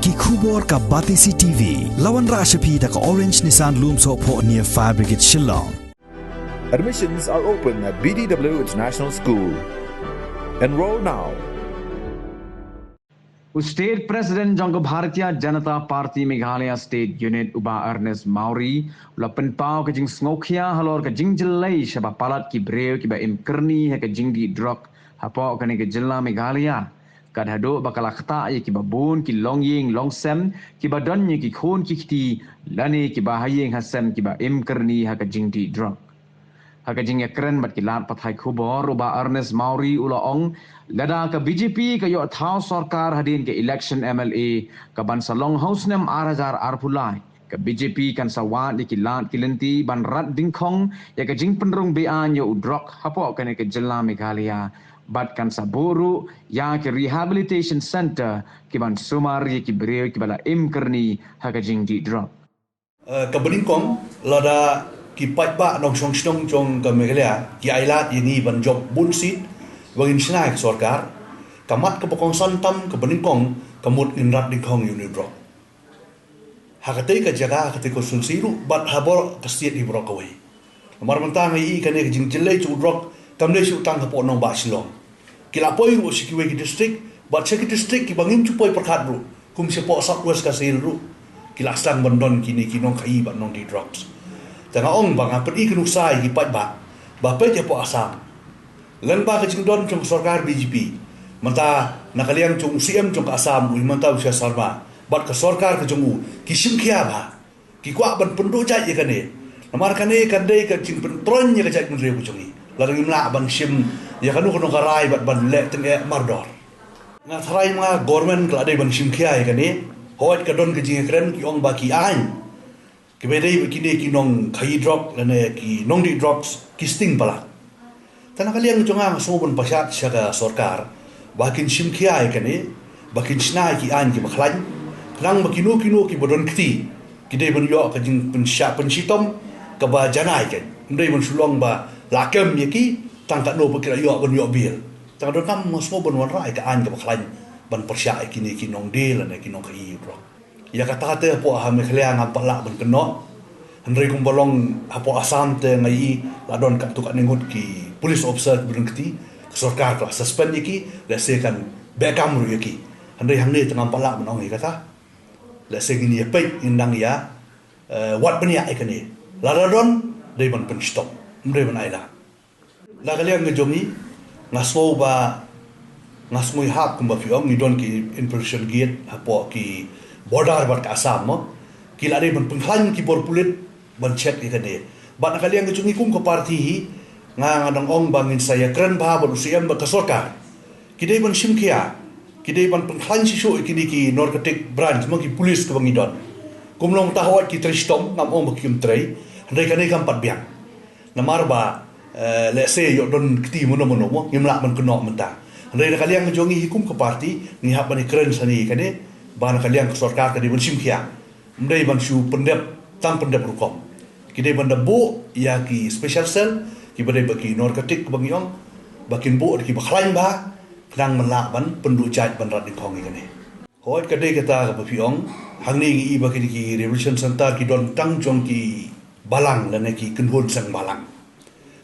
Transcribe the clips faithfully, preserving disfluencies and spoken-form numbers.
Ki khubor ka Batesi T V. La wanrah sha phi da ka Orange Nissan Lumsohphoh near Fire Brigade Shillong. Admissions are open at B D W International School. Enroll now. U State President jong ka Bharatiya Janata Party Meghalaya State Unit u Bah Ernest Mawrie u la pynpaw ka jingsngewkhia halor ka jingjyllei sha ba palat ki briew kiba im kyrni ha ka jingdih drok hapoh kane ka jylla Meghalaya. Kat haduh ba ka la ktah ïa kiba bun ki longïing longsem kiba don ïa ki khun ki kti lane kiba ha ïing ha sem kiba im kyrni ha ka jingdih drok. Ha ka jingïakren bad ki lad pathai khubor u Bah Ernest Mawrie u la ong, lada ka B J P ka ïoh thaw sorkar hadien ka election M L A ka ban sa long ha u snem ar hajar arphew lai, ka B J P kan sa wad ïa ki lad ki lynti ban rat dyngkhong ïa ka jingpynrung beaiñ ïa u drok hapoh kane ka jylla Meghalaya bad kan sa buh ruh ïa ki rehabilitation centre ki ban sumar ïa ki briew kiba la im kyrni ha ka jingdih drok. Ka banyngkong, lada ki paidbah nongshong shnong jong ka Meghalaya ki ailad ïa ngi ban jop bun seat ba ngin shna ïa ka sorkar, ka mat kaba kongsan tam ka banyngkong ka mut ngin rat dyngkhong ïa une u drok ha katei ka jaka, ha katei ka constituency ruh bad ha baroh ka state hi baroh kawei. Namar mynta nga ïohi kane ka jingjyllei jong u drok kam dei shuh tang hapoh nongbah Shillong. Ki la poi ruh sha kiwei ki district bad sha ki district kiba ngim ju poi pyrkhat ruh, kum shapoh South West Khasi Hills ruh ki la sdang ban don kine ki nongkhaïi bad nongdih drugs. Te nga ong ba nga pyni ka nuksa ïa ki paidbah ba peit hapoh Assam. Lyngba ka jingdon jong ka sorkar B J P, mynta na ka liang jong u C M jong ka Assam u Himanta Biswa Sarma bad ka sorkar ka jong u ki shim khia bha. Ki kwah ban pynduh jait ïa kane. Namar kane kan dei ka jingpyntroiñ ïa ka jaitbynriew ka jong ngi lada ngim lah ban shim ïa kano kano ka rai bad ban leh tyngeh mardor. Nga tharai ma nga government ka la dei ban shim khia ïa kane. Hooid, ka don ka jingïakren ki ong ba ki aiñ kiba dei bad kine ki nongkhaïi drok lane ki nongdih drugs ki sting palat. Te na ka liang jong nga, nga sngew ban pynshad sha ka sorkar ba kin shim khia ïa kane, ba kin shna ïa ki aiñ kiba khlaiñ, khnang ba kino kino kiba don kti ki dei ban ïoh ka jingpynshah pynshitom kaba janai kein. Ym dei ban shu long ba la kem ïa ki tang katno ba ki la ïoh ban ïoh bail. Te nga donkam, nga sngew ban wanrah ïa ka aiñ kaba khlaiñ ban pyrshah ïa kine ki nongdie lane ki nongkhaïi drok. Ïa kata te hapoh ha Meghalaya ngam pat lah ban kynnoh. Hynrei kumba long hapoh Assam te nga ïohi la don katto katne ngut ki police officer kiba don kti, ka sorkar ka la suspend ïa ki, lehse kan beh kam ruh ïa ki. Hynrei hangne te ngam pat lah ban ong ïa kata. Lehse ngin ïa peit, ngin nang ïa, eh, wad bniah ïa kane. Lada don, dei ban pynshitom, ym dei ban ailad. Na ka liang ka jong ngi, nga sngew ba, nga sngew hap kumba phi ong, ngi don ki information gate hapoh ki border bad ka Assam mo. Ki la dei ban pynkhlaiñ ki bor pulit ban check ïa kane. Bad na ka liang ka jong ngi kum ka party hi, nga, nga dang ong ba ngin sa ïakren bha bad u C M bad ka sorkar. Ki dei ban shim khia, ki dei ban pynkhlaiñ shisha ïa kine ki narcotic branch mo, ki police kiba ngi don. Kum long ta hooid ki trei shitom, ngam ong ba kim trei, hynrei kane kam pat biang. Namar ba, eh, lehse ïoh don kti mano mano mo, ngim lah ban kynnoh mynta. Hynrei na ka liang ka jong ngi hi kum ka party, ngi hap ban ïakren shane ïa kane, ba na ka liang ka sorkar ka dei ban shim khia. Ym dei ban shu pyndep, tang pyndep rukom. Ki dei ban da buh ïa ki special cell, kiba dei bad ki narcotic kiba ngi ong, ba kin buh da kiba khlaiñ bha, khnang ban lah ban pynduh jait ban rat nyngkong ïa kane. Hooid, ka dei kata kaba phi ong, hangne ngi i ba kine ki rehabilitation centre ki don tang jong ki balang lane ki kynhun seng balang.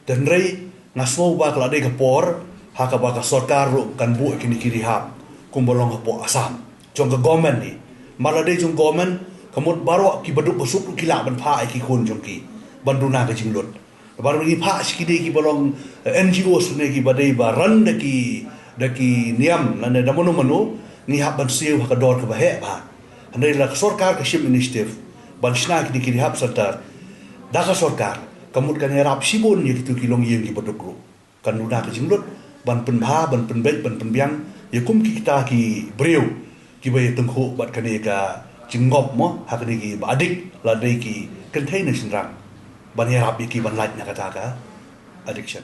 Te hynrei nga sngew ba ka la dei ka por ha kaba ka sorkar ruh kan buh kine ki rehab kumba long hapoh Assam jong ka government hi. Namar la dei jong government, ka mut baroh kiba duk ba suk ruh ki lah ban phah ïa ki khun jong ki ban duna ka jinglut. Namar ngi phah sha kine kiba long, eh, N G Os ne kiba dei ba run da ki, da ki niam lane da mano mano, ngi hap ban siew ha ka dor kaba heh bha. Hynrei la ka sorkar ka shim initiative ban shna kine ki rehab centre da ka sorkar, ka mut kan ïarap shibun ïa kito ki longïing kiba duk ruh. Kan duna ka jinglut ban pynbha, ban pynbeit, ban pynbiang ïa kum kita ki briew kiba ïa tyngkhuh bad kane ka jingngop mo, ha kane kiba adik, la dei ki kynthei ne shynrang, ban ïarap ïa ki ban lait na kata ka addiction.